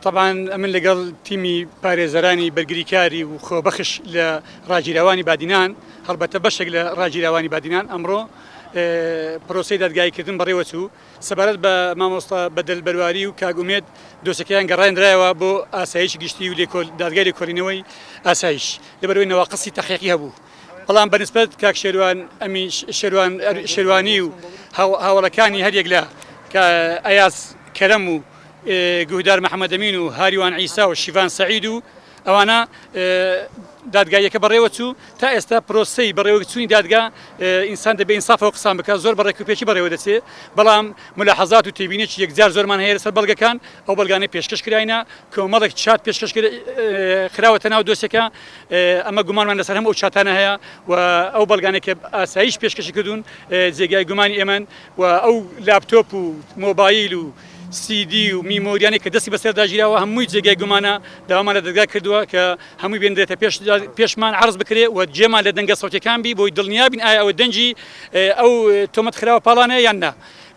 تەبعەن ئەمن لەگەڵ تیمی پارێزەرانی بەرگریکاری و خۆبەخش لە ڕاگیراوانی بادینان، هەڵبەتە بەشێک لە ڕاگیراوانی بادینان، ئەمڕۆ پرۆسەی دادگاییکردن بەڕێوەچوو. سەبارەت بە مامۆستا بەدەل بەرواری و کاک ئومێد دۆسیەکەیان گەڕێنرایەوە بۆ ئاسایشی گشتی و دادگای لێکۆڵینەوەی ئاسایش لەبەرئەوەی نەواقسی تەحقیقی هەبوو. بەڵام بەنسبەت کاک شێروان ئەمین شێروان شێروانی و هاوەڵەکانی هەریەک لە ئەیاز کەرەم و گوهدار محەمەدەمین و هاریوان عیسا و شیڤان سەعید و ئەوانە دادگاییەکە بەڕێوەچوو تا ئێستا پرۆسەی بەڕێوەچوونی دادگا ئینسان دەبێ ئینسافەوە قسان بکات زۆر بە ڕێکوپێکی بەڕێوە دەچێ بەڵام ملاحەزات و تێبینێکی یەکجار زۆرمان هەیە لەسەر بەڵگەکان ئەو بەڵگانەی پێشکەش کراینە کۆمەڵێک چات پێشکەش خراوەتە ناو دۆسیەکە ئەمە گومانمان لەسەر هەموو ئەو چاتانە هەیە و ئەو بەڵگانەی کە ئاسایش پێشکەشی کردوون جێگای گومانی ئێمەن و ئەو لاپتۆپ و مۆبایل و سیدی و میمۆریانەی کە دەستی بەسەردا گیراوە هەمووی جێگای گومانە داوامان لە دەرگا کردووە کە هەمووی بێندرێتە پێش پێشمان عەرز بکرێ و جێمان لە دەنگە سەوتیەکان بی بۆی دڵنیا بین ئایا ئەوە دەنگی ئەو تۆمەت خراوە پاڵانەیە یان نا.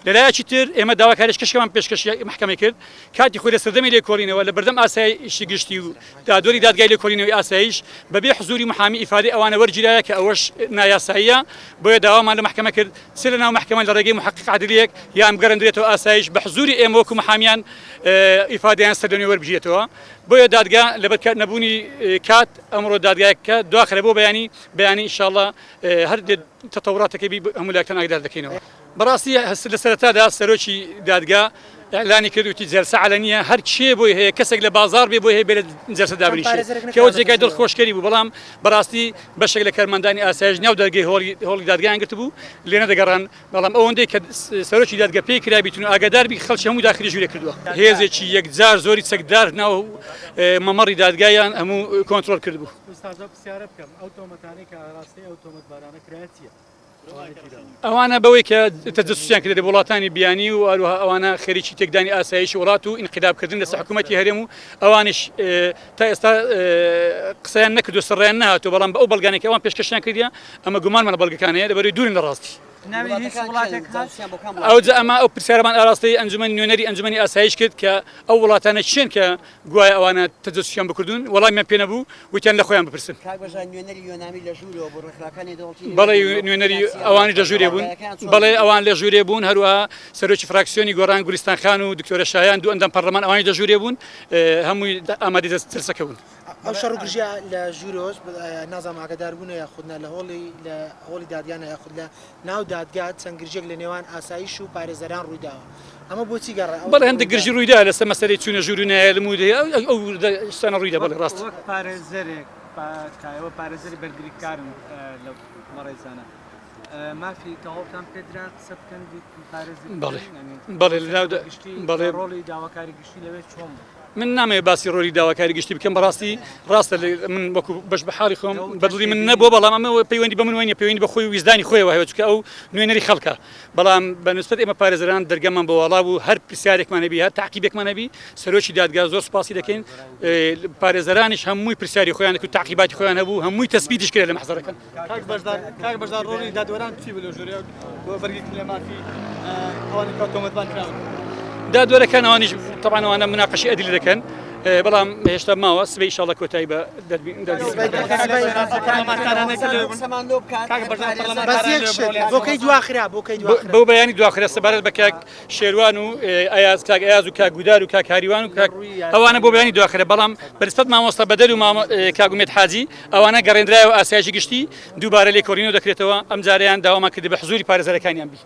لەلایەکی تر ئێمە داواکاریش کەشکەمان پێشکەشی مەحکەمەی کرد کاتی خۆی لە سەردەمی لێکۆڵینەوە لە بەردەم ئاسایشی گشتی و دادوەری دادگای لێکۆڵینەوەی ئاسایش بەبێ حزوری محامی ئیفادەی ئەوانە وەرگیرایە کە ئەوەش نایاساییە بۆیە داوامان لە مەحکەمە کرد چ لە ناو مەحکەمە لە ڕێگەی محقق عدلیەک یان بگەڕێندرێتەوە ئاسایش بە حزوری ئێمە وەکو محامیان ئیفادەیان سەرلەنوێ وەربگیرێتەوە بۆیە دادگا لەبەر نەبوونی کات ئەمڕۆ دادگایەکە دواخرا بۆ بەیانی بەیانی ئینشاڵڵا هەر تەتەوراتەکەی بی هەموو لایەکتان ئاگدار دەکەینەوە. بەڕاستی لە سەرەتادا سەرۆکی دادگا ئیعلانی کرد وتی جەلسە عەلەنیە هەر کێ بۆی هەیە کەسێک لە بازاڕ بێ بۆی هەیە بێ لە جەلسە دابنیشێ کە ئەوە جێگای دڵخۆشکەری بوو بەڵام بەڕاستی بەشێک لە کارمەندانی ئاسایش ناو دەرگەی هۆڵی هۆڵی دادگایان گرتبوو لێ نەدەگەڕان بەڵام ئەوەندەی کە سەرۆکی دادگە پێی کرابیتن و ئاگادار بی خەڵکی هەموو داخلی ژوورێ کردووە هێزێکی یەکجار زۆری چەکدار ناو مەمەڕی دادگایان هەموو کۆنترۆڵ کردبوو. ئوستاز ئەو پرسیارە بکەم ئەو تۆمەتانەی کە ئاراستەی ئەو تۆمەتبارانە کرایە چییە؟ ئەوانە بەوەی کە تەجەسوسیان کردێت وڵاتانی بیانی و هەروەها ئەوانە خەریکی تێکدانی ئاسایشی وڵات و ئینقلابکردن لەسەر حکوومەتی هەرێم و ئەوانیش تا ئێستا قسەیان نەکردو سڕیان نەهاتوو بەڵام بە ئەو بەڵگانێک ئەوان پێشکەشیان کردیە ئەمە گومانمان لە بەڵگەکان هەیە لەبەرەی دوورن لە ڕاستی. ئەوجا ئەمە ئەو پرسیارەمان ئاراستەی ئەنجومەنی نوێنەری ئەنجومەنی ئاسایش کرد کە ئەو وڵاتانە کێن کە گوایە ئەوانە تەجەسوسیان بکردوون، وەڵامیان پێ نەبوو، وتیان لە خۆیان بپرسن. کاک بەژار نوێنەری یۆنامی لە ژوورەوە بوو، ڕێکخراوەکانی دەوڵەتی نوێ بەڵێ بوون و نوێنەری سیاسییان ئەوانیش لە ژوورێ بوون، دادگایەکەیان چۆن بەڵێ بوو؟ ئەوان لە ژوورێ بوون، هەروەها سەرۆکی فراکسیۆنی گۆڕان گولیستان خان و دکتۆرە شایان دوو ئەندام پەڕلەمان ئەوانیش لە ژوورێ بوون، هەمووی ئامادەی جەلسەکە بوون. ئەو شەڕ و گرژییە لە ژوورەوەش نازانم ئاگادار بوونە یاخود نا لە هۆڵی لە هۆڵی دادگا نا یاخود لە ناو دادگا چەند گرژییەک لە نێوان ئاسایش و پارێزەران ڕوویداوە ئەمە بۆچی گەڕا ئەوە بەڵێ هەندێک ڕوویدا؟ گرژی ڕوویدا لەسەر مەسەلەی چوونە ژوور و نایەلم و ئەو وردە شتانە ڕوویدا بەڵێ وەک ڕاستە. وەک پارێزەرێک کە ئێوە پارێزەری بەرگریکارن لەو بەڕێزانە مافی تەواوتان پێدرا قسە بکەن پارێزی بەڵێ بکەن یانی بەڵێ لە ناو پرۆسەکە بە گشتی بەڵێ ڕۆڵی داواکاری گشتی لەوێ چۆن بوو؟ من نامەوێت باسی ڕۆلی داواکاری گشتی بکەم بەڕاستی ڕاستە من وەکو بەش بە حاڵی خۆم بەدڵی من نەبووە بەڵام ئەمە پەیوەندی بە من وە نیە پەیوەندی بە خۆی ویزدانی خۆیەوە هەیە چونکە ئەو نوێنەری خەڵکە بەڵام بە نسبەت ئێمە پارێزەران دەرگەمان بۆ واڵا بوو هەر پرسیارێکمان هەبی هەر تاقیبێکمان هەبی سەرۆکی دادگا زۆر سوپاسی دەکەین پارێزەرانیش هەمووی پرسیاری خۆیان کرد تاقیباتی خۆیان هەبوو هەمووی تەسبیتیش کرا لە مەحزەرەکان کاک بەشدار کاک بەشدار ڕۆڵی دادوەران چی بوو لەو ژوورە بۆ بەرگریکردن لە مافی ئەوانەی کە تۆمەتبار کراون؟ دادوەرەکان ئەوانیش تەبعەن ئەوانە مناقەشەی ئەدیلە دەکەن بەڵام هێشتا ماوە سبەی ئیشاڵڵا کۆتایی بە بۆ بەیانی دواخرا سەبارەت بە کاک شێروان و ئەیاز کاک ئەیاز و کاک گودار و کاک هاریوان و کاک ئەوانە بۆ بەیانی دواخرا بەڵام بەنسبەت مامۆستا بەدەل و کاک ئومێد حاجی ئەوانە گەڕێندرایەوە ئاسایشی گشتی دووبارە لێکۆڵینەوە دەکرێتەوە ئەمجارەیان داوامان کردی بە حزوری پارێزەرەکانیان بی.